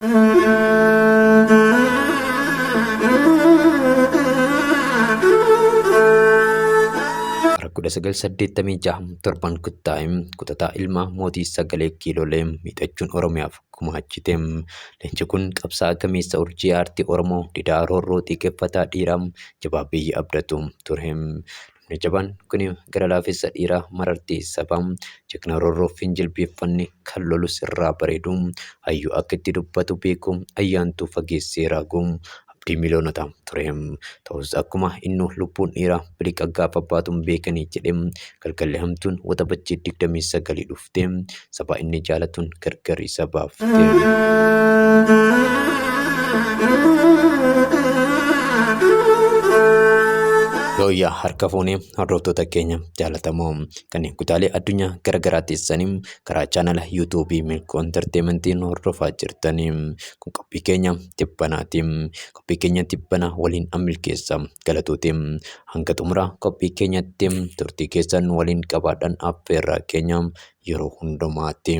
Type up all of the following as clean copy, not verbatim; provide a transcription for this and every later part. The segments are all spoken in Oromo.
Bara 1986 torban kuttaa'e kutataa ilmaa mootii sagalee kiilolee miidhachuun Oromiyaaf gumaachite. Leenci kun qabsaa'aa gameessa urjii aartii Oromoo Didaa Roorroo xiiqeffataa dhiiraa jabaa biyyi abdatu ture. Namni jabaan kun gara laafessa dhiiraa marartii sabaa jagna roorroof hin jilbeeffanne kan lolu sirraa bareedu hayyuu akka itti dubbatu beeku ayyaantuu fageessee raagu abdii miiliyoonota ture. Ta'us akkuma innuu lubbuun dhiiraa biliqa gaafa baatuun beekanii jedhe galgalli hamtuun waxabajjii 29 dhufte saba inni jaalatuun gargar isa baafte. Yooyyaa harka fuunee hordoftoota keenya jaalatamoo kanneen kutaalee addunyaa garaagaraa teessanii karaa chaanala yuutuubii Milkoo Enterteementiin hordofaa jirtanii kun qophii keenya tibbanaati. Qophii keenya tibbanaa waliin milkeessa galatooti. Hanga xumura qophii keenyatti turtii keessan waliin qabaadhaan affeerraa keenya yeroo hundumaatti.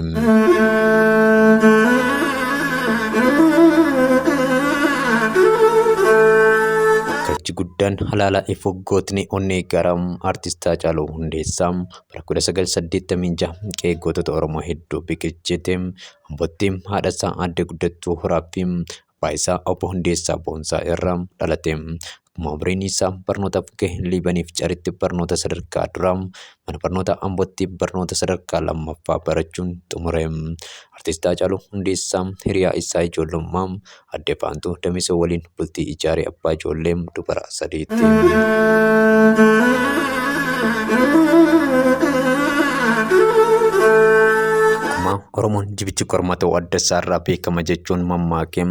Galchi guddaan halaala ifoggootni onnee gara artist Haacaaluu Hundeessaa bara 1986 qe'ee gootota Oromoo hedduu biqilchite. Ambootti haadha isaa aadde Guddattuu Horaa fi abbaa isaa obbo Hundeessaa Boonsaa irraa dhalate. Akkuma umriin isaa barnootaaf gahe Liibaniif Caritti barnoota sadarkaa duraa mana barnoota Ambootti barnoota sadarkaa lammaffaa barachuun xumure. Artist Haacaaluu Hundeessaa hiriyaa isaa ijoollummaa aadde Faantuu Damisoo waliin bultii ijaaree abbaa ijoollee dubara sadiitti. Akkuma Oromoon jibichi korma ta'uu adda isaarraa beekama jechuun mammaake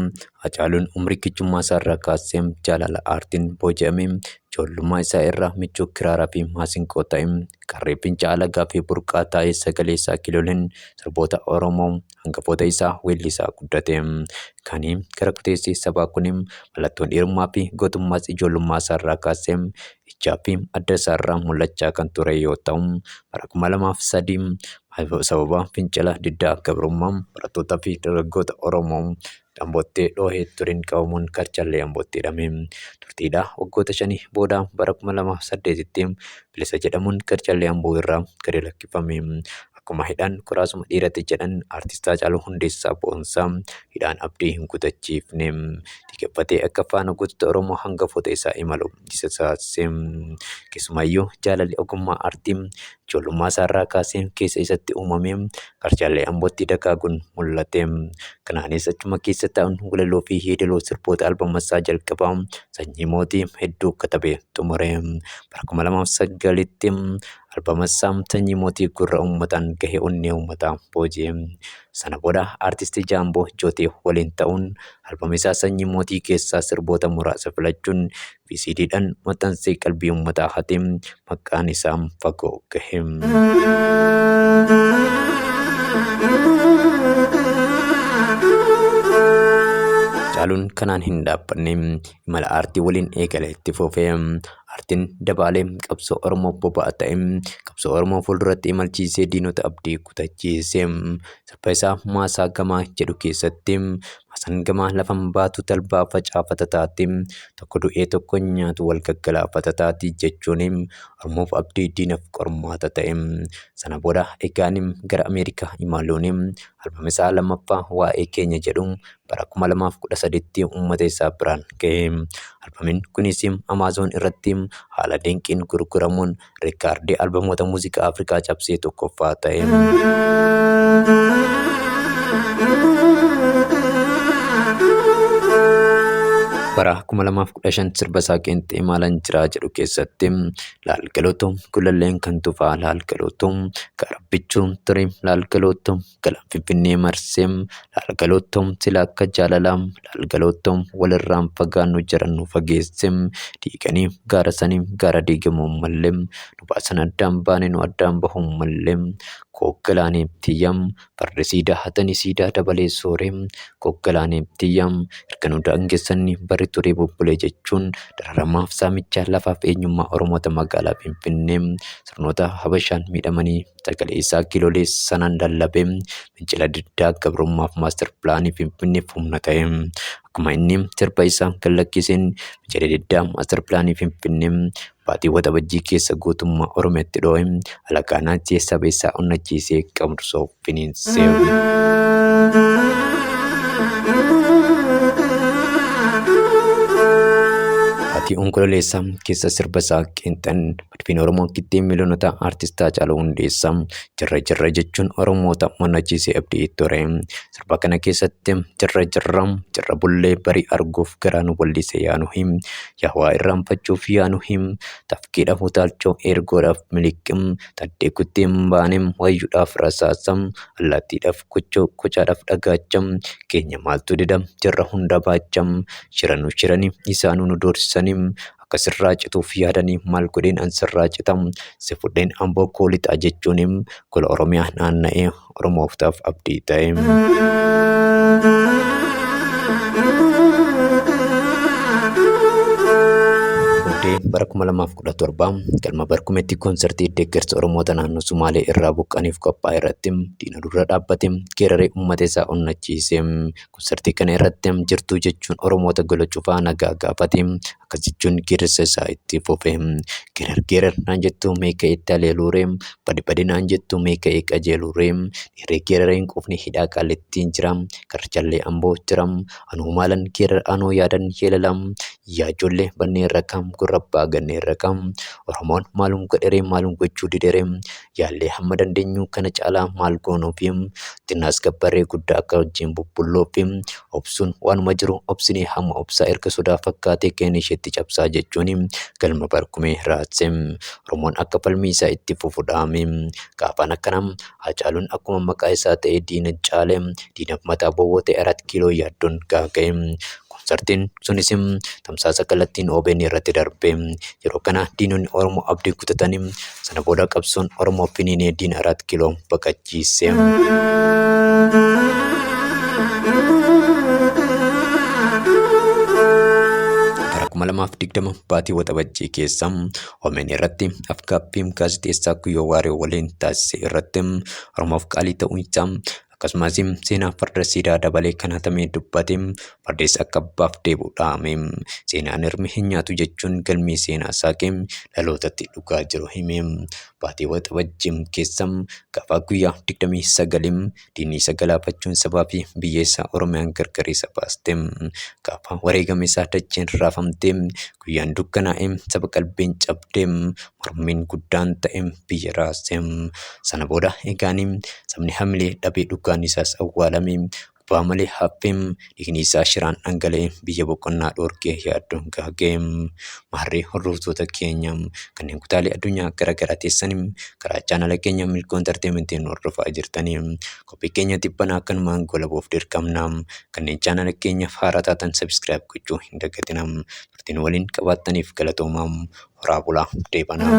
Hacaaluun umrii kichummaa isaarraa kaasee jaalala aartiin booji'ame ijoollummaa isaa irraa michuu kiraaraa fi maasinqoo ta'e qarree fincaa'aa lagaa fi burqaa taa'ee sagalee isaa kiloleen sirboota Oromoo hangafoota isaa weellisaa guddate. Kan gara kuteessi sabaa kun mallattoon dhiirummaa fi gootummaas ijoollummaa isaarraa kaasee ijaa fi adda isaarraa mul'achaa kan ture yoo ta'u bara 2003 sababa fincila diddaa gabrummaa barattootaa fi dargaggoota Oromoo Ambootti dhoohee tureen qabamuun karchallee Ambootti hidhame. Turtiidha waggoota shanii booda bara 2008tti bilisa jedhamuun karchallee Amboo irraa gadi lakkifame. Akkuma hidhaan kuraasuma dhiirati jedhan artist Haacaaluu Hundeessaa Boonsaa hidhaan abdii hin kutachiifne. Xiiqeffatee akka faana gootota Oromoo hangafoota isaa imalu isa taasise. Keessumaayyuu jaalalli ogummaa aartii ijoollummaa isaarraa kaasee keessa isatti uumame karchallee Ambootti dagaaguun mul'ate. Kanaanis achuma keessa taa'uun walaloo fi yeedaloo sirboota albama isaa jalqabaa Sanyii Mootii hedduu katabee xumure. Bara 2009tti albama isaa Sanyii Mootii gurra uummataan gahe onnee uummataa booji'e. Sana booda artisti Jaamboo Jootee waliin ta'uun albama isaa Sanyii Mootii keessaa sirboota muraasa filachuun VCDdhaan maxxansee qalbii uummataa hate maqaan isaa fagoo gahe. Hacaaluun kanaan hin dhaabbanne imala aartii waliin eegale itti fufe. Aartiin dabaalee qabsoo Oromoo boba'a ta'e qabsoo Oromoo fuulduratti imalchiisee diinota abdii kutachiise. Sirba isaa Maasaa Gamaa jedhu keessatti maasaan gamaa lafan baatu talbaa facaafata taati tokko du'ee tokko nyaatu wal gaggalaafata taati jechuun Oromoof abdii diinaf qormaata ta'e. Sana booda egaan gara Ameerikaa imaluun albama isaa lammaffaa waa'ee keenya jedhu bara 2013tti uummata isaa biraan gahe. Albamiin kunis Amaazoon irratti haala dinqiin gurguramuun riikaardii albamoota muuziqaa Afrikaa cabsee tokkoffaa ta'e. Bara 2015 sirba isaa qeenxee maalan jiraa jedhu keessatti laalgalootu gulalleen kan tufaa laalgalootu gaara ture laalgalootu galaan finfinnee marsee laalgalootu sila akka jaalalaa laalgalootu walirraan fagaannu jiran nu fageesse diiganii gaara sanii gaara diigamuun mallee nu baasan addaan baane nu addaan bahuun mallee Kooggalaanee tiyyam farda siidaa hatanii siidaa dabalee sooree kooggalaanee tiyyam erga nu daangessanni barri turee bubbulee jechuun dararamaaf saamicha lafaaf eenyummaa Oromoota magaalaa Finfinnee sirnoota Habashaan miidhamanii sagalee isaa kiilolee sanaan lallabee fincila diddaa gabrummaaf maastar pilaanii Finfinneef humna ta'e. Akkuma inni sirba isaa gad lakkiseen fincila diddaa maastar pilaanii Finfinnee baatii Waxabajjii keessa guutummaa Oromiyaatti dhoo'e alagaa naachee saba isaa onnachiisee qabsoo finiinse. Baatii Onkololeessaa keessa sirba isaa qeenxan Madfiin Oromoo qixxee miiliyoonota Artist Haacaaluu Hundeessaa jirra jirra jechuun Oromoota onnachiisee abdii ture. Sirba kana keessatti jirra jirra jirra bullee barii arguuf garaa nu bal'ise yaa nuhi yaa waa irraanfachuuf yaa nuhi tafkiidhaaf utaalchoo ergoodhaaf miliqim taddee kuttee hin baane wayyuudhaaf rasaasa allaattiidhaaf kochoo kocaadhaaf dhagaacha keenya maaltu dida jirra hunda baacha shira nu shirani isaanuu nu doorsisani akka sirraa cituuf yaadanii maal godheen an sirraa cita si fudheen amboo koo lixaa jechuun gola Oromiyaa naanna'ee Oromooftaaf abdii ta'e. Muddee bara 2017 galma Barkumetti koonsartii deeggarsa Oromoota naannoo Sumaalee irraa buqqaniif qophaa'e irratti diina dura dhaabbate geeraree uummata isaa onnachiise. Konsartii kana irratti jirtuu jechuun Oromoota gola cufaa nagaa gaafate. Akkas jechuun geerarsa isaa itti fufe. Geerar geerar naan jettu mee ka'ee itti haleeluuree, badi badi naan jettu mee ka'ee qajeeluuree, dhiirri geeraree hin quufne hidhaa qaallittiin jira, karchallee amboo jira, anuu maalan geerar anuu yaadan yeelala, yaa ijoollee banneerra kam gurra abbaa ganneerra kam, Oromoon maalum godheree maalum gochuu dideree, Yaallee hamma dandeenyu kana caalaa maal goonuufi xinnaas gabbarree guddaa akka wajjin bubbulluufi obsuun waanuma jiru obsinee hamma obsaa erga sodaa fakkaatee keenya isheetti cabsaa jechuun galma barkumee raatse. Oromoon akka falmii isaa itti fufu dhaame. Gaafaan akkanaa Haacaaluun akkuma maqaa isaa ta'ee diina caale diinaaf mataa bowwoo ta'e Arat Kiiloo yaaddoon gaaga'e. Konsartiin sunis tamsaasa kallattiin OBN irratti darbe. Yeroo kana diinonni Oromoo abdii kutatanii sana booda qabsoon Oromoo finiinee diina Araat Kiiloo baqachiise. Bara 2020 baatii Waxabajjii keessa OMN irratti afgaaffii gaazexeessaa Guyyoo Waariyoo waliin taasise irratti Oromoof qaalii ta'uu isaa Akkasumas seenaa farda siidaa dabalee kan hatame dubbate fardees akka abbaaf deebi'u dhaame. Seenaan hirmi hin nyaatu jechuun galmee seenaa saaqe dhalootatti dhugaa jiru hime. Baatii Waxabajjii keessa gaafa guyyaa 29 diinni isa galaafachuun sabaa fi biyya isaa Oromiyaan gargar isa baaste. Gaafa wareegama isaa dacheen raafamte guyyaan dukkanaa'e saba qalbiin cabde mormiin guddaan ta'e biyya raase. Sana booda egaani Sabni hamilee dhabee dhugaan isaas awwaalame. Gubaa malee hafe. Dhiigni isaa shiraan dhangala'e biyya boqonnaa dhoorkee yaaddoon gaaga'e. Maarree hordoftoota keenya kanneen kutaalee addunyaa gara garaa teessanii karaa chaanala keenya Milkoo Entertainmentiin nu hordofaa jirtanii qophii keenya tibbanaa akkanumaan goolabuuf dirqamna. Kanneen chaanala keenyaaf haaraa taatan subscribe gochuu hin dagatinaa. Turtii nu waliin qabaattaniif galatoomaa. Horaa bulaa deebanaa.